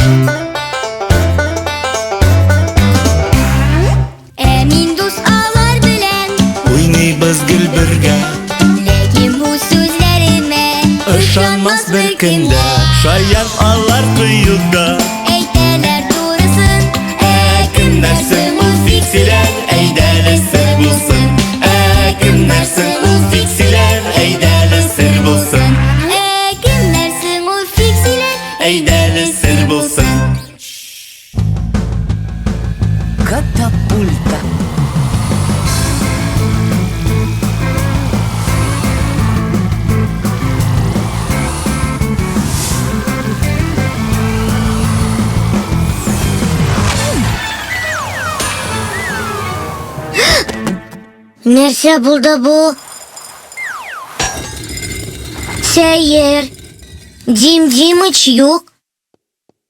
Ә мин дус алар белән Уйныйбыз гел бергә. Ләкин бу сүзләремә Ышанмас беркем дә. Шаян алар кыюда. Әйтәләр турысын. Ә кемнәр соң ул фиксиләр? Әйдәле сер булсын. Ә кемнәр соң ул фиксиләр? Әйдәле сер булсын. Ә кемнәр соң ул фиксиләр? Әйдәле сер булсын. Катапульта. Нәрсә булды бу? Сәер. Дим Димыч юк.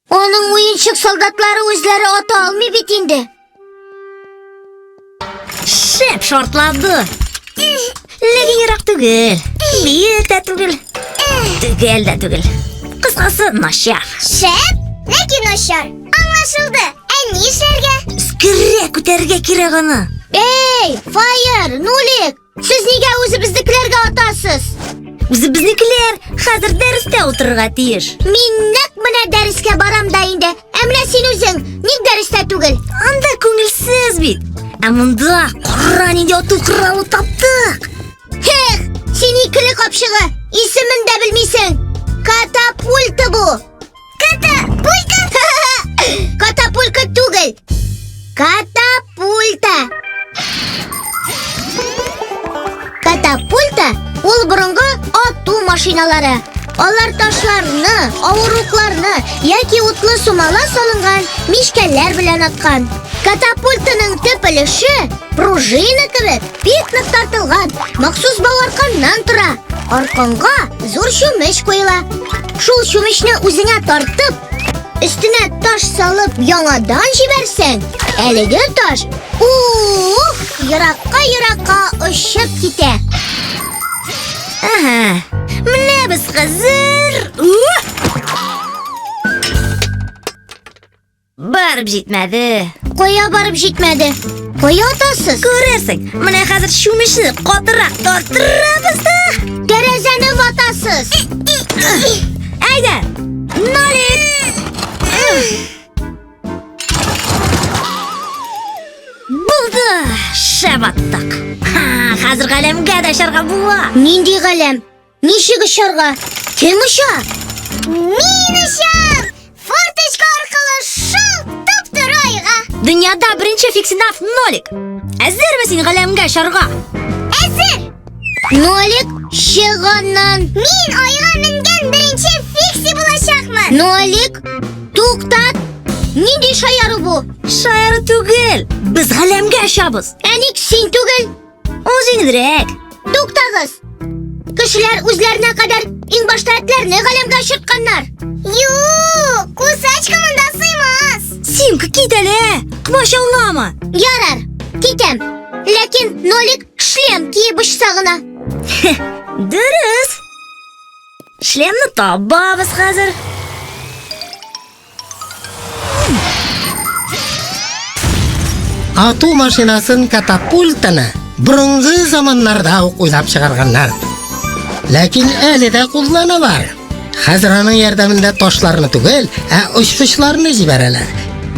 Аның уенчык солдатлары үзләре ата алмый бит инде. Шәп шартлады. Ләкин ерак түгел. Биек тә түгел. Төгәл дә түгел. Кыскасы, начар. Шәп, ләкин начар. Аңлашылды. Ә ни эшләргә? Өскәрәк күтәрергә кирәк аны. Эй, Фаер, Нулик, Сез нигә үзебезнекеләргә атасыз? Үзебезнекеләр хәзер дәрестә утырырга тиеш. Мин нәкъ менә дәрескә барам да инде. Ә менә син үзең ник дәрестә түгел? Анда күңелсез бит. Ә монда кара нинди ату коралы таптык. Хех, син икеле капчыгы, исемен дә белмисең. Катапульта бу. Катапульта? Катапулька түгел. Катапульта. Катапульта ул борынгы ату машиналары. Алар ташларны, авырукларны яки утлы сумала салынган мичкәләр белән аткан. Катапультаның төп өлеше пружина кебек бик нык тартылган махсус бау арканнан тора. Арканга зур чүмеч куела. Шул чүмечне үзеңә тартып, өстенә таш салып яңадан җибәрсәң, әлеге таш ух, еракка-еракка очып китә. Ага. Менә без хәзер. Барып җитмәде. Кая барып җитмәде? Кая атасыз? Күрерсең, менә хәзер чүмечне катырак тарттырабыз да. Тәрәзәне ватасыз. Әйдә, Нолик! Булды! Шәп аттык. Ха, хәзер галәмгә дә очарга була. Нинди галәм? Ничек очарга? Кем оча? Мин очам! Форточка аркылы шылт туп-туры айга. Дөньяда беренче фиксинав Нолик. Әзерме син галәмгә очарга? Әзер! Нолик, чык аннан. Мин айга менгән беренче фикси булачакмын. Нолик, туктат. Нинди шаяру бу? Шаяру түгел. Без галәмгә очабыз. Ә ник син түгел? Ул җиңелрәк. Туктагыз! Кешеләр үзләренә кадәр иң башта этләрне галәмгә очыртканнар. Юк, кусачка монда сыймас. Симка, кит әле! Комачаулама! Ярар, китәм. Ләкин Нолик шлем киеп очса гына. Дөрес. Шлемны табабыз хәзер. Ату машинасын катапультаны борынгы заманнарда ук уйлап чыгарганнар. Ләкин әле дә кулланалар. Хәзер аның ярдәмендә ташларны түгел, ә очкычларны җибәрәләр.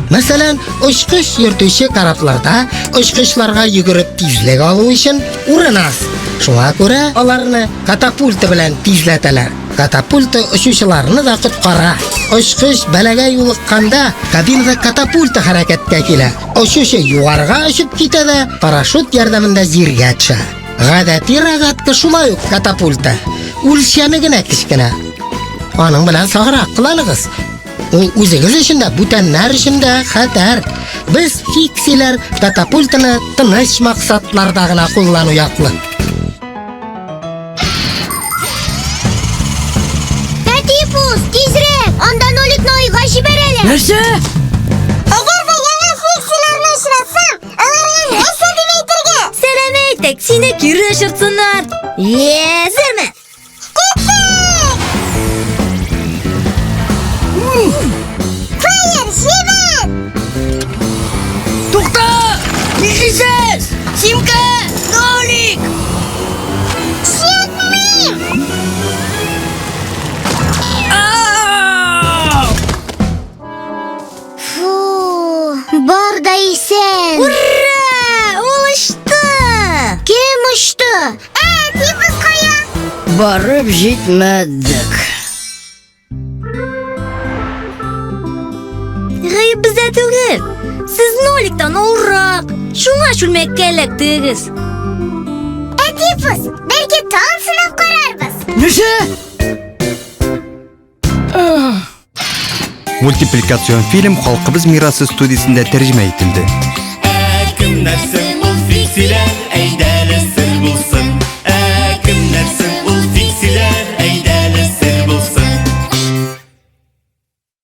Мәсәлән, очкыч йөртүче корабларда очкычларга йөгереп тизлек алу өчен урын аз. Шуңа күрә аларны катапульта белән тизләтәләр. Катапульта очучыларны да коткара. Очкыч бәлагә юлыкканда кабинада катапульта хәрәкәткә килә. Очучы югарыга очып китә дә парашют ярдәмендә җиргә төшә. Гадәти рогатка шулай ук катапульта. Үлчәме генә кечкенә. Аның белән саграк кыланыгыз. Ул үзегез өчен дә, бүтәннәр өчен дә хәтәр. Без фиксиләр катапультаны тыныч максатларда гына куллану яклы. Әтипус, тизрәк! Анда Ноликны айга җибәрәләр. Нәрсә? Әгәр дә яңа фиксиләрне очратсам, аларга нәрсә дип әйтергә? Сәлам әйттек, сине кире очыртсыннар. Әзерме? Киттек! Нолик! Җитмим! Фу, бар да исән. Ура! Ул очты! Кем очты? Ә, без кая? Барып җитмәдек. Гаеп бездә түгел. Сез Ноликтан олырак. Шуңа чүлмәккә эләктегез. Әтипус, бәлки тагын сынап карарбыз. Нәрсә? Мультипликацион фильм Халкыбыз мирасы студиясендә тәрҗемә ителде. Ә кемнәр соң ул фиксиләр?